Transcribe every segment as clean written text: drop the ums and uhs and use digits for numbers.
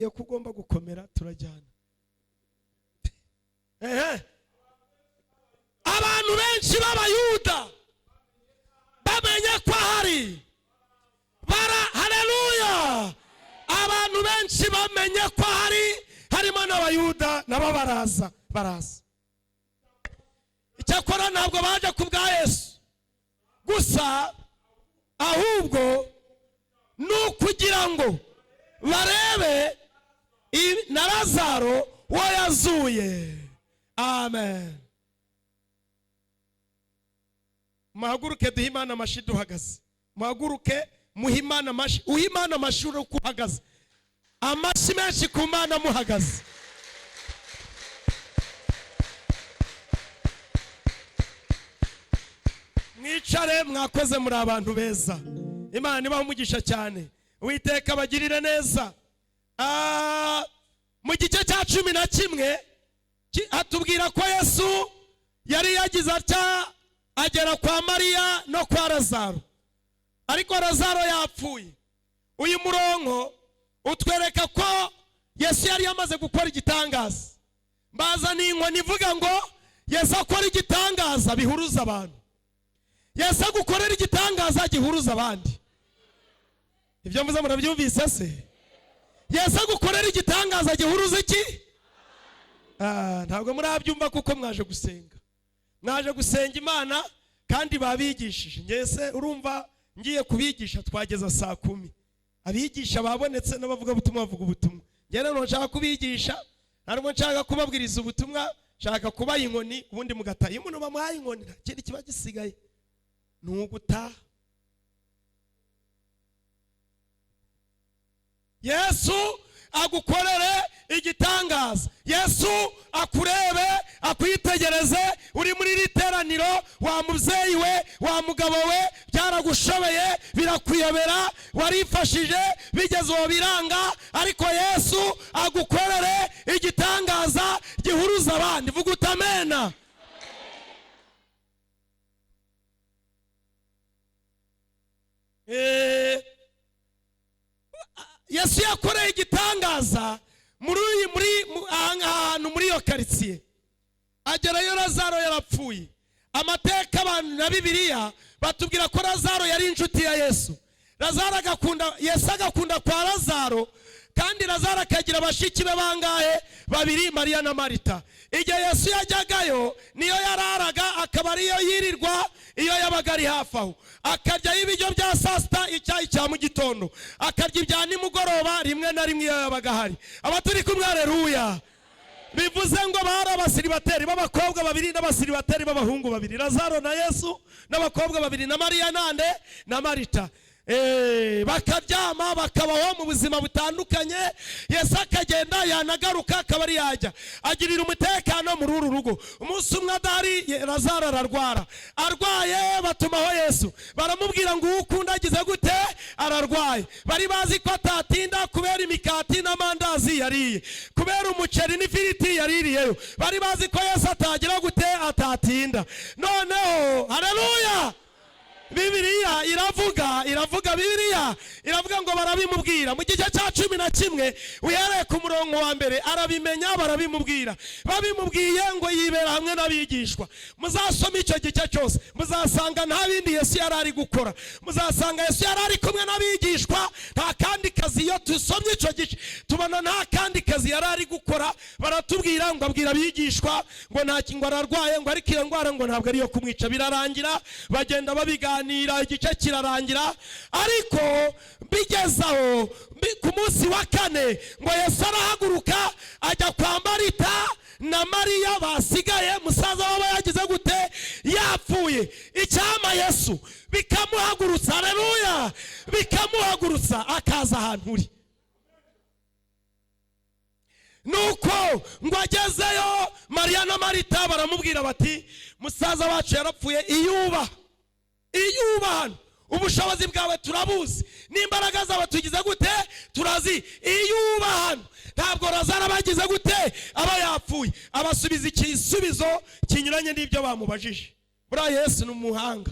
Ko ugomba gukomera, turajyana. Ehe, abantu benshi b'Abayuda bamenye ko ahari bara, haleluya, abantu benshi bamenye ko ahari, harimo n'Abayuda, nabo baraza, baraza. Icyakora ntabwo baje ku bwa Yesu gusa, ahubwo ni ukugira ngo barebe na Lazaro wo yazuye. Amen. Muhaguruke duhe Imana amashyi duhagaze. Muhaguruke muhe Imana amashyi. Uhe Imana amashyi uri uko uhagaze. Amashyi menshi ku Mana muhagaze. Mwicare. Mwakoze, muri abantu beza. Imana ibaha umugisha cyane, Uwiteka abagirire neza. Mu gice cya 11 hatubwira ko Yesu yari yagize atya agera kwa Mariya no kwa Lazaro, ariko Lazaro yapfuye. Uyu murongo utwereka ko Yesu yari yamaze gukora igitangaza. Mbazaniye inkoni ivuga ngo Yesu akora igitangaza bihuruza abantu. Yesu agukorera igitangaza gihuruza abandi. Ibyo mvuze murabyumvise se? Yesu agukorera igitangaza gihuruza iki? Ntabwo murabyumva kuko mwaje gusenga, mwaje gusenga Imana kandi babigishije. Ngese urumva ngiye kubigisha twageza saa 10. Abigisha babonetse n'abavugabutumwa bavuga ubutumwa. Njye rero nshaka kubigisha, ntabwo nshaka kubabwiriza ubutumwa, nshaka kubaha inkoni ubundi mugataha. Iyo umuntu bamuhaye inkoni, nta kindi kiba gisigaye, ni ugutaha. Yesu agukorere igitangaza, Yesu akurebe, akwitegereze uri muri iri teraniro. Wa mubyeyi we, wa mugabo we, byaragushobeye, birakuyobera, warifashije bigeze uwo biranga, ariko Yesu agukorere igitangaza gihuruza abandi. Vuga utamena. Yesu yakoreye igitangaza muri aha hantu muri iyo karitsiye, agerayo Lazaro yarapfuye. Amateka abantu na Bibiliya batubwira ko Lazaro yari inshuti ya Yesu. Lazaro agakunda Yesu, agakunda kwa Lazaro, kandi Lazaro akagira bashiki be bangahe? Babiri, Mariya na Marita. Igihe Yesu yajyagayo niyo yararaga, akaba ariyo yirirwa iyo yabaga ari hafi aho, akaryayo ibiryo bya saa sita, icyayi cya mu gitondo, akarya ibya nimugoroba rimwe na rimwe iyo yabaga ahari. Aba turi kumwe, aleluya. Bivuze ngo bari abasiribateri b'abakobwa babiri n'abasiribateri b'abahungu babiri, Lazaro na Yesu n'abakobwa babiri na Mariya nande na Marita. Bakaryama, bakabaho mu buzima butandukanye. Yesu akagenda, yanagaruka akaba ari yajya agirira umutekano muri uru rugo. Umunsi umwe adahari, Lazaro ararwara. Arwaye batumaho Yesu, baramubwira ngo uwo ukunda agize gute? Ararwaye. Bari bazi ko atatinda kubera imikati n'amandazi yariye, kubera umuceri n'ifiriti yaririyeyo. Bari bazi ko Yesu atagira gute? Atatinda. Noneho haleluya, Bibiliya iravuga, iravuga, Bibiliya iravuga ngo barabimubwira. Mu gice cya 11 uhereye ku murongo wa mbere, arabimenya, barabimubwira. Babimubwiye ngo yibera hamwe n'abigishwa. Muzasome icyo gice cyose, muzasanga nta bindi Yesu yari ari gukora. Muzasanga Yesu yari ari kumwe n'abigishwa, nta kandi kazi. Iyo dusomye icyo gice tubona nta kandi kazi yari ari gukora. Baratubwira ngo abwira abigishwa ngo nta ngo ararwaye, ngo ariko iyo ndwara ngo ntabwo ari iyo kumwica. Birarangira, bagenda babiganira, igice kirarangira. Ariko bigeze aho ku munsi wa kane ngo Yesu arahaguruka ajya kwa Marita na Mariya basigaye, musaza wabo yagize gute? Yapfuye. Icyama Yesu bikamuhagurutsa, haleluya, bikamuhagurutsa akaza ahantu uri. Nuko ngo agezeyo, Mariya na Marita baramubwira bati musaza wacu yarapfuye, iyuba, iyuba hano, ubushobozi bwawe turabuzi n'imbaraga zawe tugize gute? Turazi. Iyuba hano ntabwo Lazaro abagize gute? Aba yapfuye. Abasubiza igisubizo kinyuranye n'ibyo bamubajije. Buriya Yesu ni umuhanga.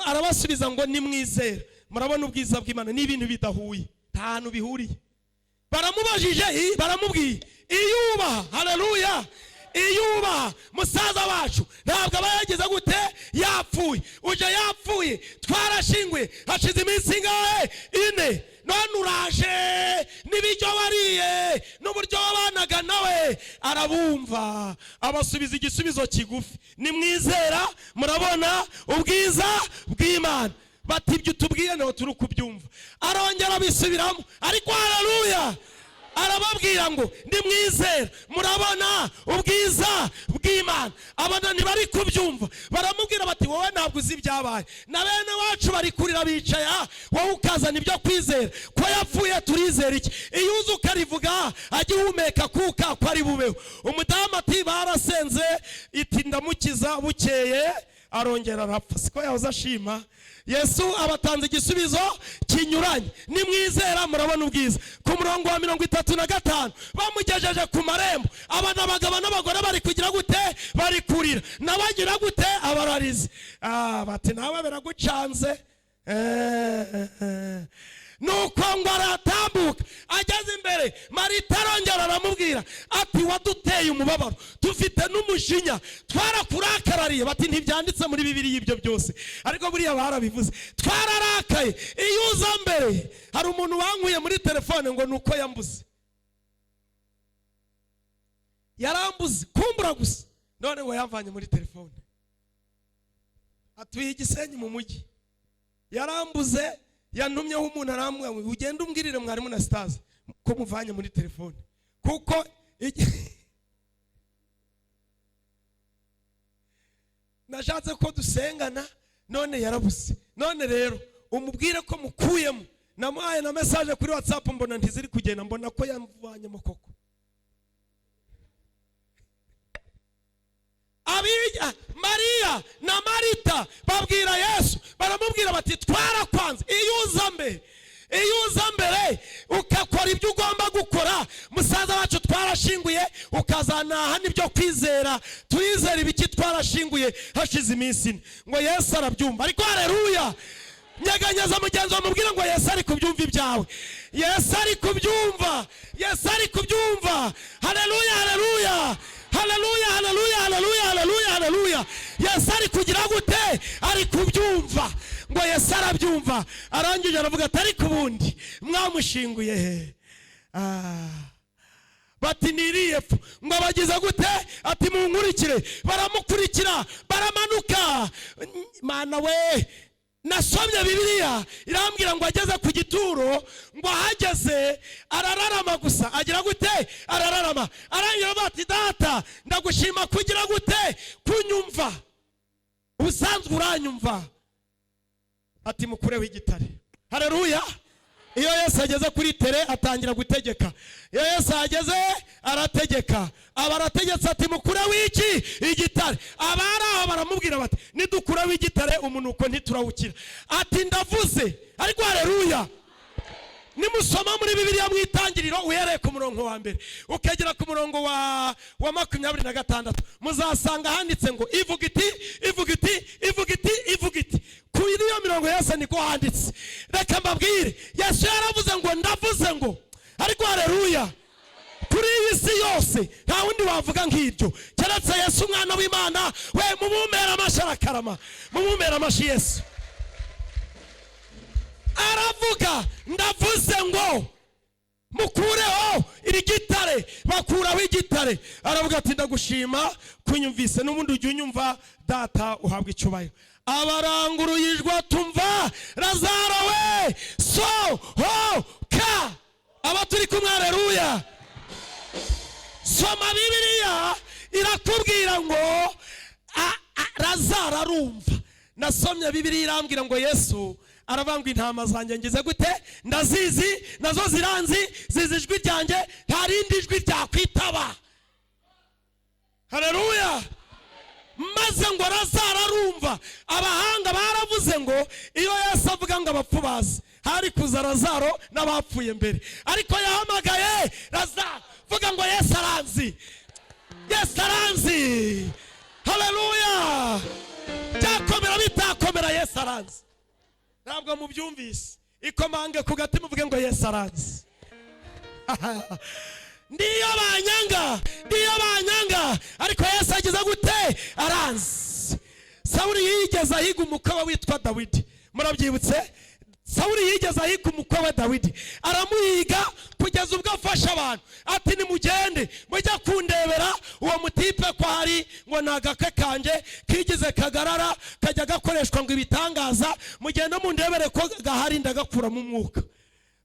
Arabasubiza ngo nimwizera murabona ubwiza bw'Imana. Ni ibintu bidahuye, nta hantu bihuriye. Baramubajije, baramubwiye: "Iyo ubaha, haleluya, iyo ubaha, musaza wacu ntabwo aba yagize gute? Yapfuye. Uje yapfuye, twarashyinguye, hashize iminsi ingahe? 4. None uraje n'ibiryo wariye n'uburyo wabanaga nawe." Arabumva, abasubiza igisubizo kigufi: "Nimwizera murabona ubwiza bw'Imana." Bati: "Ibyo utubwiye ntabwo turi kubyumva." Arongera abisubiramo, ariko haleluya, arababwira ngo: "Nimwizera murabona ubwiza bw'Imana." Abana ntibari kubyumva. Baramubwira bati: "Wowe ntabwo uzi ibyabaye, na bene wacu bari kurira bicaye aha, wowe ukazana ibyo kwizera ko yapfuye. Turizera iki? Iyo uza ukarivuga agihumeka kuka ko ari bubeho." Umudamu ati: "Barasenze, iti ndamukiza, bukeye arongera arapfa." Siko yahoze ashima Yesu? Abatanze igisubizo kinyuranye: "Nimwizera murabona ubwiza." Ku murongo wa 35, bamugejeje ku marembo, abana, abagabo n'abagore bari kugira gute? Bari kurira. N'abagira gute? Abararize. Bati: "Nawe biragucanze." Nuko ngo aratambuka, ageze imbere, Marita arongera aramubwira ati: "Waduteye umubabaro, dufite n'umujinya, twarakurakarariye." Bati: "Ntibyanditse muri Bibiliya ibyo byose." Ariko buriya barabivuze: "Twararakaye, iyo uza mbere." Hari umuntu wankuye muri telefone ngo ni uko yambuze, yarambuze kumbura gusa, none ngo yamvanye muri telefone. Atuye Igisenyi mu mujyi. Yarambuze, yantumyeho umuntu, arambwira ngo: "Ugende umbwirire mwarimu na sitazi ko muvanye muri telefone," kuko nashatse ko dusengana, none yarabuze. None rero umubwire ko mukuyemo. Namuhaye na message kuri WhatsApp, mbona ntiziri kugenda, mbona ko yamuvanyemo koko. Abiga Mariya na Marita babwira Yesu, baramubwira bati: "Twarakwanze, iyo uza mbere, iyo uza mbere ugakora ibyo ugomba gukora, musaza wacu twarashinguye, ukazanaha n'ibyo kwizera, turizera ibiki? Twarashinguye hashize iminsi 4." Ngo Yesu arabyumva. Ariko hareruya, nyeganyeza mugenzi wawe, mubwire ngo Yesu ari kubyumva ibyawe. Yesu ari kubyumva, Yesu ari kubyumva. Haleluya, haleluya, haleluya, haleluya, haleluya, haleluya, haleluya. Yesu ari kugira gute? Ari kubyumva. Ngo Yesu arabyumva, arangije aravuga ati: "Ariko ubundi mwamushinguye he?" Bati: "Niriye epfo." Ngo abagize gute? Ati: "Munkurikire." Baramukurikira, baramanuka. Mana we, nasomye Bibiliya irambwira ngo ageze ku gituro, ngo ahageze arararama gusa. Agira gute? Arararama. Arangira avuga ati: "Data, ndagushima kugira gute? Kunyumva. Ubusanzwe uranyumva." Ati: "Mukureho igitare." Hareruya. Iyo Yesu ageze kuri tere atangira gutegeka. Iyo Yesu ahageze arategeka, aba arategetse ati: "Mukureho iki? Igitare." Abari aho baramubwira bati: "Nidukureho igitare umunuko ntiturawukira." Ati: "Ndavuze." Ariko hareruya, nimusoma muri Bibiliya mu Itangiriro, uhereye ku murongo wa 1 ukagera ku murongo wa 26, muzasanga handitse ngo ivuga iti, ivuga iti, ivuga iti, ivuga iti. Kuri iyo mirongo yose niko handitse. Reka mbabwire, Yesu yaravuze ngo: "Ndavuze ngo." Ariko hareruya, kuri iyi si yose nta wundi wavuga nk'ibyo keretse Yesu umwana w'Imana. We mumumera amashyi, arakarama. Mumumera amashyi. Yesu aravuga: "Ndavuze ngo mukureho iri gitare." Bakuraho igitare. Aravuga ati: "Ndagushima kunyumvise, n'ubundi ujya unyumva. Data, uhabwa icyubahiro." Abaranguruye ijwi tumva: "Lazaro we, sohoka." Aba turi kumwe? Hareruya. Soma Bibiliya irakubwira ngo Lazaro arumva. Nasomye Bibiliya irambwira ngo Yesu aravuga ngo: "Intama zanjye ngize gute? Ndazizi, nazo ziranzi, zizi ijwi ryanjye, nta rindi jwi ryakwitaba." Hareruya. Maze ngo Lazaro arumva. Abahanga baravuze ngo iyo Yesu avuga ngo abapfu bazi, hari kuza Lazaro n'abapfuye mbere, ariko yahamagaye Lazaro. Vuga ngo: "Yesu aranzi, Yesu aranzi." Haleluya. Byakomera bitakomera, Yesu aranzi. Ntabwo mubyumvise. Ikomange ku gati, muvuge ngo: "Yesu aranzi." Ndiyo banyanga, ndiyo banyanga, ariko Yesu agize gute? Aranzi. Sawuli yigeze ahiga umukwe we witwa Dawidi. Murabyibutse? Sawuli yigeze ahiga umukwe we Dawidi, aramuhiga kugeza ubwo afashe abantu ati: "Nimugende mujya kundebera uwo mutipe ko hari ngo ni agakwe kanjye kigize kagarara, kajya gakoreshwa ngo ibitangaza. Mugende mundebere ko gahari, ndagakuramo umwuka."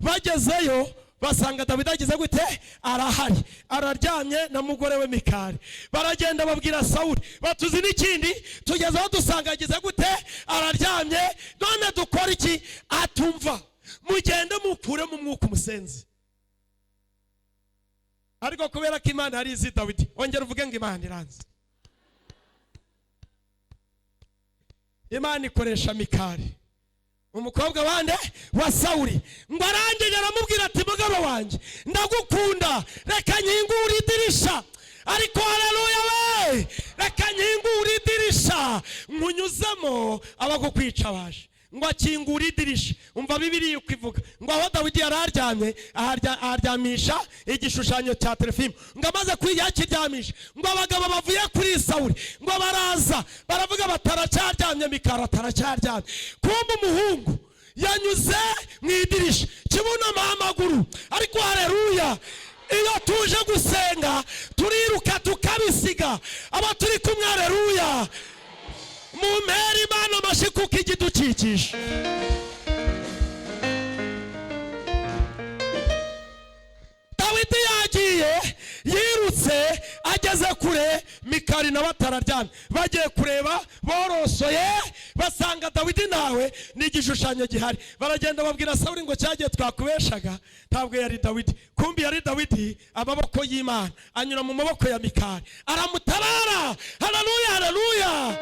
Bagezeyo basanga Dawidi agize gute? Arahari, araryamye na mugore we Mikari. Baragenda babwira Sawuli batuzi n'ikindi: "Tugeze aho dusanga agize gute? Araryamye. None dukora iki?" Atumva: "Mugende mukuremo umwuka umusenzi." Ariko kubera ko Imana yari izi Dawidi, ongera uvuge ngo: "Imana iranzi." Imana ikoresha Mikari, umukobwa wande? Wa Sawuli. Ngo arangije aramubwira ati: "Mugabo wanjye, ndagukunda, reka nkingure idirisha." Ariko haleluya we! "Reka nkingure idirisha nkunyuzemo, abagukwica baje." Ngo akingure idirisha. Umva Bibiliya uko ivuga ngo aho Dawidi yari aryamye aharyamisha igishushanyo cya terefimu. Ngo amaze kuyakiryamisha, ngo abagabo bavuye kuri Sawuli ngo baraza baravuga bati: "Aracyaryamye Mikara, ataracyaryamye." Kumbe umuhungu yanyuze mu idirisha, kibunama amaguru. Ariko hareruya! Iyo tuje gusenga turiruka tukabisiga. Aba turi kumwe? Hareruya! Mumpere Imana amashyi kuko igidukikije. Dawidi yagiye yirutse, ageze kure Mikari nawe atararyamye. Bagiye kureba borosoye basanga Dawidi nawe n'igishushanyo gihari. Baragenda babwira Sawuli ngo: "Cyagiye twakubeshaga ntabwo yari Dawidi." Kumbi yari Dawidi. Amaboko y'Imana anyura mu maboko ya Mikari, aramutabara. Haleluya, haleluya!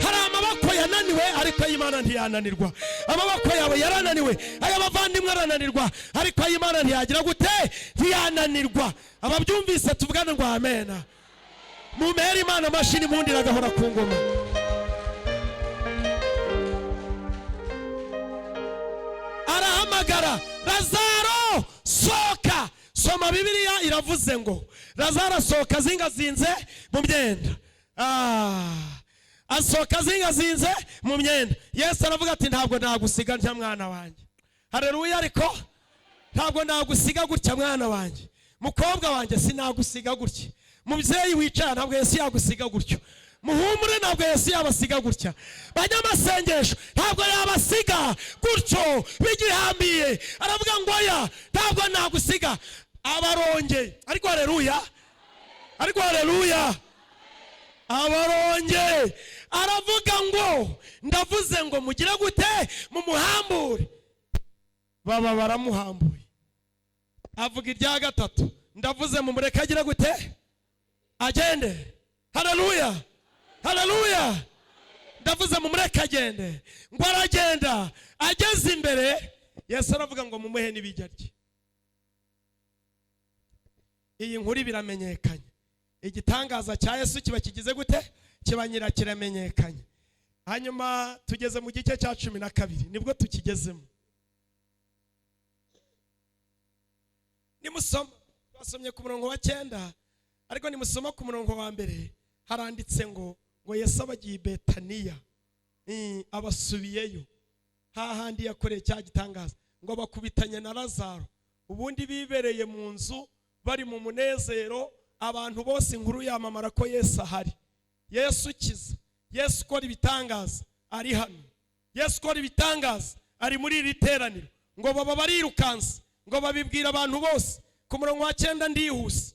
Hari amaboko yananiwe, ariko ay'Imana ntiyananirwa. Amaboko yawe yarananiwe, ay'abavandimwe arananirwa, ariko ay'Imana ntiyagira gute? Ntiyananirwa. Ababyumvise tuvugane ngo: "Amena." Mumpere Imana amashyi impundu iragahora ku ngoma. Arahamagara: "Lazaro, sohoka." Soma Bibiliya, iravuze ngo Lazaro asohoka azingazinze mu myenda. Asohoka azingazinze mu myenda. Yesu aravuga ati: "Ntabwo nagusiga ntya, mwana wanjye." Hareruya! Ariko ntabwo nagusiga gutya, mwana wanjye, mukobwa wanjye, sinagusiga gutya. Mubyeyi wicara, ntabwo Yesu yagusiga gutyo. Muhumure, ntabwo Yesu yabasiga gutya. Banyamasengesho, ntabwo yabasiga gutyo bigihambiye. Aravuga ngo: "Oya, ntabwo nagusiga." Abarongeye. Ariko hareruya, ariko hareruya! Abarongeye aravuga ngo: "Ndavuze ngo mugire gute? Mumuhambure." Baba baramuhambuye. Avuga irya gatatu: "Ndavuze mumureke agire gute? Agende." Haleluya, haleluya! "Ndavuze mumureke agende." Ngo aragenda, ageze imbere Yesu aravuga ngo: "Mumuhe n'ibijya rye." Iyi nkuru biramenyekanye. Igitangaza cya Yesu kiba kigize gute? Kiba nyira kiramenyekanye. Hanyuma tugeze mu gice cya 12, nibwo tukigezemo. Nimusoma, basomye ku murongo wa 9, ariko nimusoma ku murongo wa 1 haranditse ngo Yesu abagiye i Betaniya, abasubiyeyo hahandi yakoreye cya gitangaza, ngo bakubitanye na Lazaro. Ubundi bibereye mu nzu bari mu munezero, abantu bose inkuru yamamara ko Yesu ahari. Yesu ukiza, Yesu ukora ibitangaza ari hano, Yesu ukora ibitangaza ari muri iri teraniro. Ngo baba barirukanse, ngo babibwira abantu bose. Ku murongo wa 9, ndihuse,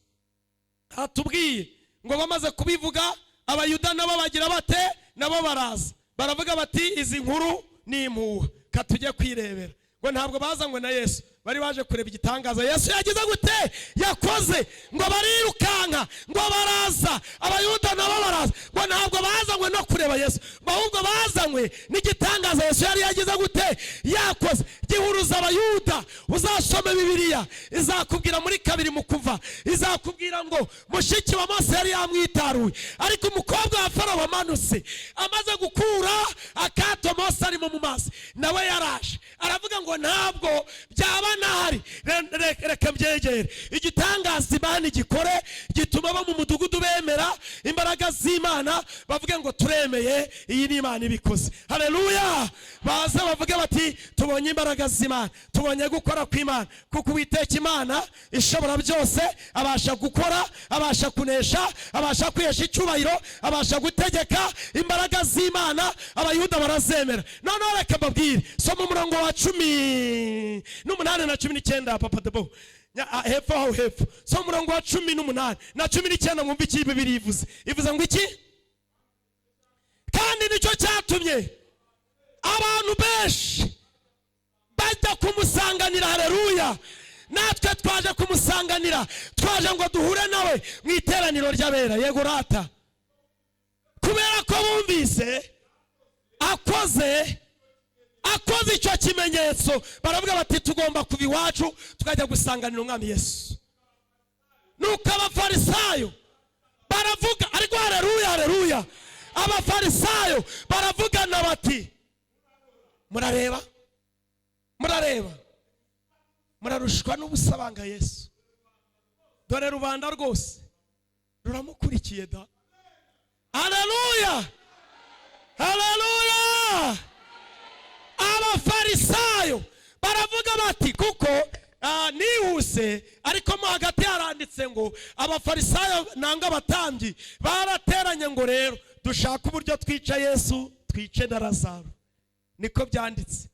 hatubwiye ngo bamaze kubivuga, Abayuda nabo bagira bate? Nabo baraza baravuga bati: "Izi nkuru ni impuha, ka tujye kwirebera." Ngo ntabwo bazanywe na Yesu, bari baje kureba igitangaza Yesu yagize gute? Yakoze. Ngo barirukanka, ngo baraza, Abayuda nabo baraza. Ngo ntabwo bazanywe no kureba Yesu, ngo ahubwo bazanywe n'igitangaza Yesu yari yagize gute? Yakoze. Gihuruza Abayuda. Uzasome Bibiliya iza Izakubwira muri kabiri mu Kuva, izakubwira ngo mushiki wa Mose yari yamwitaruye, ariko umukobwa wa Farawo wamanutse amaze gukura akato Mose arimo mu mazi, nawe yaraje aravuga ngo ntabwo byaba nahari, reka mbyegere. Igitangaza Imana igikore gituma bo mu mudugudu bemera imbaraga z'Imana, bavuge ngo turemeye, iyi ni Imana ibikoze. Haleluya! Baze bavuge bati tubonye imbaraga z'Imana, tubonye gukora kw'Imana, kuko Uwiteka Imana ishobora byose abasha gukora, abasha kunesha, abasha kwihesha icyubahiro, abasha gutegeka. Imbaraga z'Imana Abayuda barazemera. Noneho reka mbabwire, soma umurongo wa 18 na 19, papa debo. Hepfo aho hepfo, soma umurongo wa 18 na 19, mwumve iki Bibiliya ivuze. Ivuze ngo iki? Kandi nicyo cyatumye abantu benshi bajya kumusanganira. Haleluya! Natwe twaje kumusanganira, twaje ngo duhure nawe mu iteraniro ry'abera. Yego rata, kubera ko bumvise akoze icyo kimenyetso, baravuga bati tugomba kuva iwacu tukajya gusanganira Umwami Yesu. Nuko Abafarisayo baravuga, ariko haleluya, haleluya, Abafarisayo baravugana bati murareba, murareba, murarushwa n'ubusa banga Yesu, dore rubanda rwose ruramukurikiye da. Haleluya, haleluya! Abafarisayo baravuga bati kuko nihuse, ariko mo hagati haranditse ngo Abafarisayo nanga abatambyi barateranye ngo rero dushake uburyo twica Yesu, twice na Lazaro. Niko byanditse,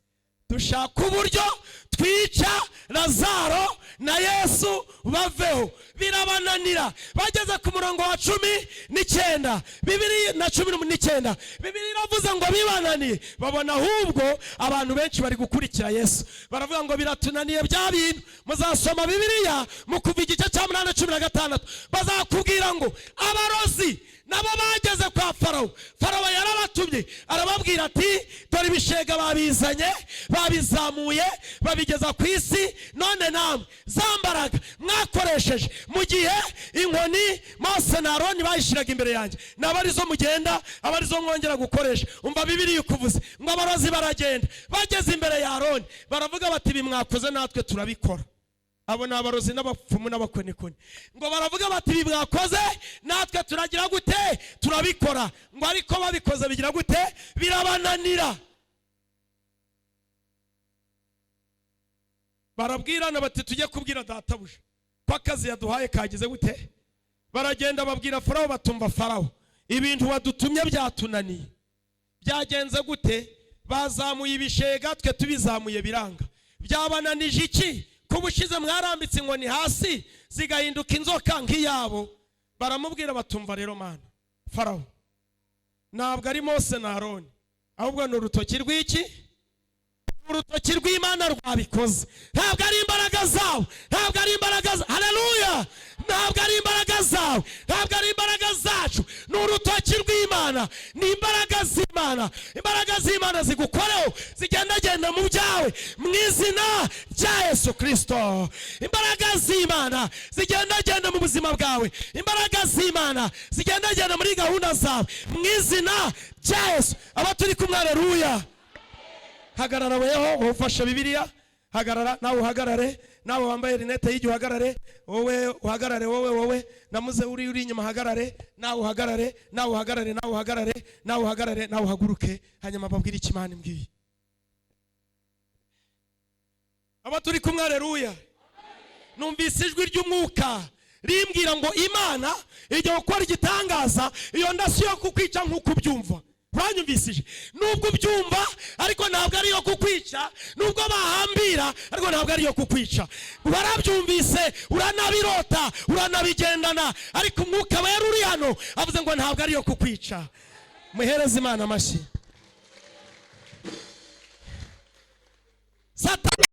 dushaka uburyo twica Lazaro na Yesu baveho. Birabananira. Bageze ku murongo wa 19, bibiri na 19, Bibiri iravuze ngo bibananiye, babona ahubwo abantu benshi bari gukurikira Yesu, baravuga ngo biratunaniye bya bintu. Muzasoma Bibiliya mu Kuva igice cya 8, 16, bazakubwira ngo abarozi nabo bageze kwa Farawo. Farawo yarabatumye, arababwira ati dore ibishega babizanye, babizamuye, babigeza ku isi, none namwe za mbaraga mwakoresheje mu gihe inkoni Mose na Aroni bayishyiraga imbere yanjye, nabo arizo mugenda, aba arizo mwongera gukoresha. Umva Bibiliya ikuvuze ngo abarozi baragenda, bageze imbere ya Aroni baravuga bati ibi mwakoze natwe turabikora. Abo ni abarozi n'abapfumu n'abakonikoni. Ngo baravuga bati ibi mwakoze natwe turagira gute? Turabikora. Ngo ariko babikoze bigira gute? Birabananira. Barabwirana bati tujye kubwira databuja ko akazi yaduhaye kagize gute. Baragenda babwira Farawo, batumva Farawo, ibintu wadutumye byatunaniye, byagenze gute? Bazamuye ibishega, twe tubizamuye biranga. Byabananije iki? Kuba ushize mwarambitse inkoni hasi zigahinduka inzoka nk'iyabo. Baramubwira batumva rero mana Farawo, ntabwo ari Mose na Aroni, ahubwo ni urutoki rw'iki? Urutoki rw'Imana rwabikoze. Ntabwo ari imbaraga zawe, ntabwo ari imbaraga za, haleluya, ntabwo ari imbaraga zawe, ntabwo ari imbaraga zacu, ni urutoki rw'Imana, ni imbaraga z'Imana. Imbaraga z'Imana zigukoreho, zigendagenda mu byawe mu izina rya Yesu Kristo. Imbaraga z'Imana zigendagenda mu buzima bwawe, imbaraga z'Imana zigendagenda muri gahunda zawe mu izina rya Yesu. Aba turi kumwe, haleluya. Hagarara weho ufashe Bibiliya, hagarara nawe, uhagarare nawe wambaye rinete y'ijya, uhagarare wowe, uhagarare wowe, wowe namuze uri inyuma, hagarare nawe, uhagarare nawe, uhagarare nawe, uhagarare nawe, uhagarare nawe, uhaguruke, hanyuma babwire icyo Imana imbwiye. Aba turi kumwe, haleluya. Numvise ijwi ry'umwuka rimbwira ngo Imana ijya gukora igitangaza, iyo ndasi yo kukwica nk'uko ubyumva. Uranyumvisije? Nubwo ubyumva ariko ntabwo ari iyo kukwica, nubwo bahambira ariko ntabwo ari iyo kukwica. Warabyumvise, uranabirota, uranabigendana, ariko umwuka wera uri hano avuze ngo ntabwo ari iyo kukwica. Muhereze Imana amashyi. Satani